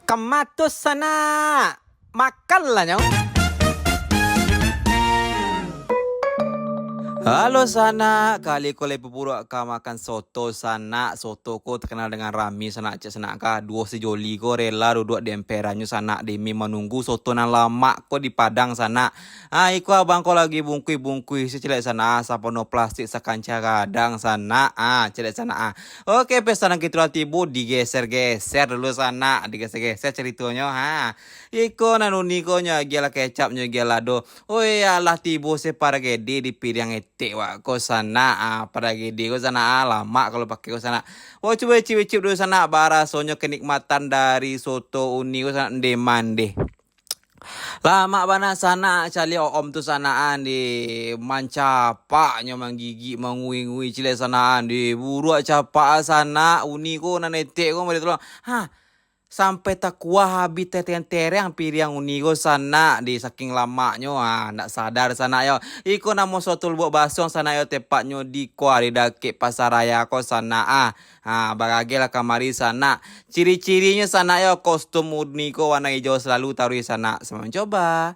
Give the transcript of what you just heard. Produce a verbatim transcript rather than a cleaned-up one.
Kamato sanak, makanlah nyo. Halo sanak, kali ko lai pupuruak ka makan soto sanak. Soto ko takanal dengan rami sanak, cek sanak ka. Duo sejoli ko rela duduak di emperannyo sanak, demi manunggu soto nan lamak ko di Padang sanak. Ah, iko abang ko lagi bungkuih-bungkuih se cilek sanak, sapono plastik sakanca gadang sanak. Ah, cilek sanak ah. Oke, pesanan kito lah tibo, digeser-geser dulu sanak, digeser-geser ceritonyo. Ha. Iko nan uni ko nyo agiah lah kecap, nyo agiah lah do. Oi, alah tibo se paragedi di piriang etek wak ko sanak. Ah, paragedi ko sanak, ah, lamak kalau pakai ko sanak. Wah, cubo icip-icip dulu sanak, barasonyo kenikmatan dari soto uni ko sanak, ndeman deh. Lamak bana sanak, caliak om tu sanak an di mancapaknyo, manggigik, mangui-ngui cilek sanak an di buruak capak sanak, uni ko nan etek ko model tu lah. Ha, sampai takuah habih tereng-tereng piriang uni ko sanak di saking lamaknyo. Ha, ndak sadar sanak yo. Iko namo soto Lubuak Basuang sanak yo, tepatnyo di Kuari Dakek Pasaraya ko sanak ah. Ha, barageh lah kamari sanak. Ciri-cirinyo sanak yo, kostum uni ko warna ijo salalu taruih sanak. Selamat mancoba.